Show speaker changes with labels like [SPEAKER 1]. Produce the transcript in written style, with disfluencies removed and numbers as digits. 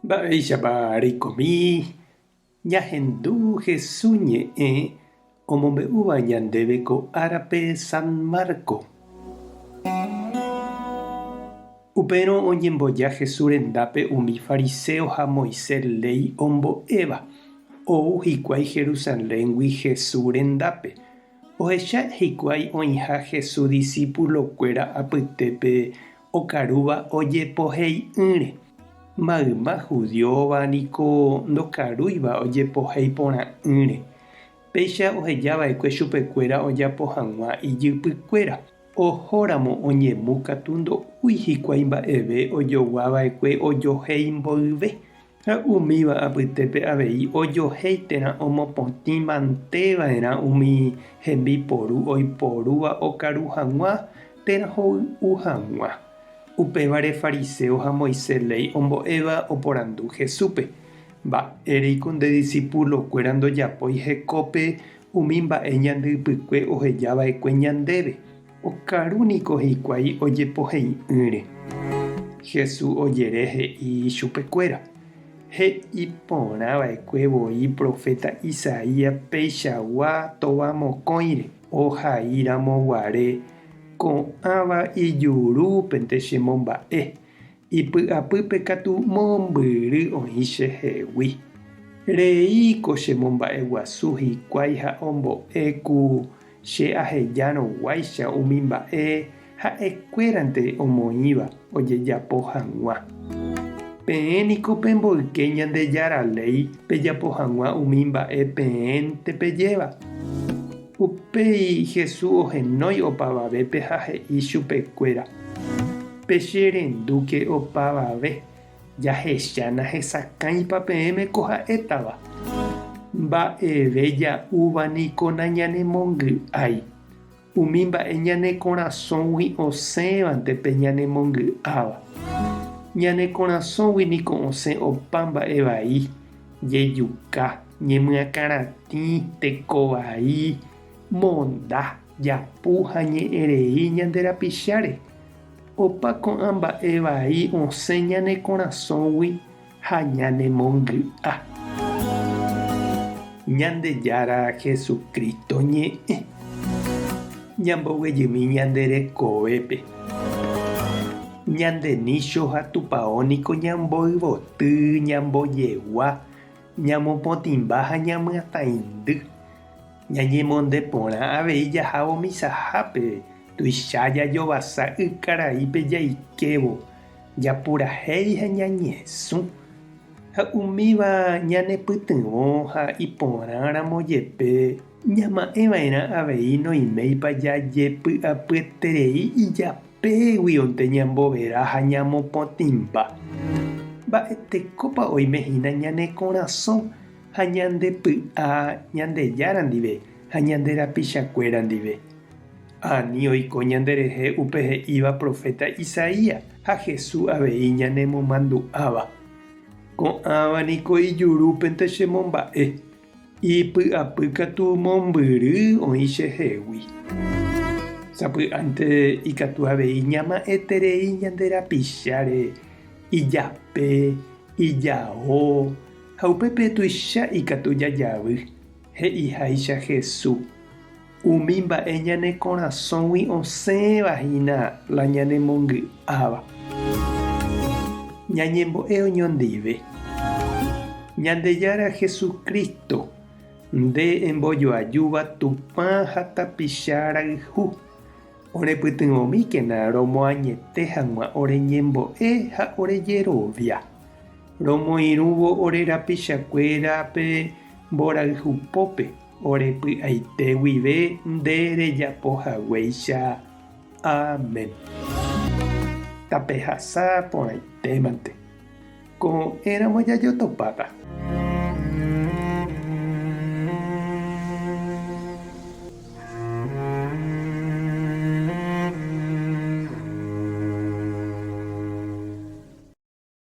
[SPEAKER 1] Mba'éichapa reikomi ñahendu Hesu ñe'ẽ omombe'úva ñandéve ko árape San Marco. Upérõ oñemboja Jesús rendápe umi fariséo ha Moisés léi ombo'éva. Ou hikuái Jerusaléngui Jesús rendápe. Ohecha hikuái oĩha Jesús disípulokuéra apytépe okarúva ojepohei'ỹre. Mayma judíova niko ndokarúiva ojepohéi porã'ỹre. Péicha oheja va'ekue chupekuéra ojapo hag̃ua ijypykuéra. Ohóramo oñemu katu ndo'úi hikuái mba'eve ojogua va'ekue ojohéi mboyve, ha umíva apytépe avei ojohéi térã omopotĩ mante va'erã umi hembiporu oiporúva okaru hag̃ua térã hoy'u hag̃ua. Upévare fariséo ha Moisés léi ombo'éva oporandu Jesúspe, Mba'éreiko nde disipulokuéra ndojapói hekópe Umi mba'e ñande ypykue oheja va'ekue ñandéve, okaru niko hikuái ojepohei'ỹre. Jesús ojere he'i ichupekuéra, He'i porã va'ekue voi proféta Isaías peichagua tova mokõire, ohai ramo guare, Ko'ãva ijurúpente che momba'e, Ipy'apýpe katu mombyry oĩ chehegui. Reíko chemomba'eguasu hikuái ha ombo'e ku che ahejárõguáicha umi mba'e ha'ekuérante omoĩva ojejapo hag̃ua. Peẽ niko pemboyke Ñandejára léi pejapo hag̃ua umi mba'e peẽnte pejéva. Upéi Jesús ohenói opavavépe ha he'i chupekuéra, Pecherendúke opavave, jahecha nahesakãipa peẽme ko ha'étava. Mba'eve ja'úva niko nañanemongy'ái. Umi mba'e ñane korasõgui osẽvante pe ñanemongy'áva. Ñane korasõgui niko osẽ opa mba'e vai, jejuka, ñemyakãratĩ, teko vai, monda, japu ha ñe'ẽ rei ñande rapicháre. Opa ko'ã mba'e vai osẽ ñane korasõgui ha ñanemongy'a. Ñandejára Jesucristo ñe'ẽ. Ñamboguejymi ñande rekovépe. Ñande nícho ha tupao niko ñamboyvoty, ñambojegua, ñamopotĩmba ha ñamyatãindy. Ñañemonde porã avei jahávo misahápe, tuicha jajovasa ykaraípe jaikévo, japurahéi ha ñañesũ. Ha umíva ñanepytyvõ ha iporãramo jepe ñama'ẽva'erã avei noiméipa jajepy'apyeterei ijapéguionte ñambovera ha ñamopotĩmba. Mba'etekópa oime hína ñane korasõ ha ñande py'a Ñandejára ndive ha ñande rapichakuéra ndive? Ani oiko ñanderehe upe he'íva proféta Isaías ha Jesús avei ñanemomandu'áva. Ko'ãva niko ijurúpente chemomba'e, ipy'apy katu mombyry oĩ chehegui. Sapy'ánte ikatu avei ñama'ẽterei ñande rapicháre ijape, ijao, ha upépe tuicha ikatu jajavy, he'iháicha Jesús. Umi mba'e ñane korasõgui osẽva hína la ñanemongy'áva. Ñañembo'e oñondive. Ñandejára Jesucristo, nde embojoajúva Tupã ha tapicha rayhu, orepytyvõmíkena romoañete hag̃ua ore ñembo'e ha ore jerovia, romoirũvo ore rapichakuérape mborayhupópe. Ore py'aite guive nde rejapo haguéicha. Amén. Tapehasa porãitémante. Ko'ẽramo jajotopáta.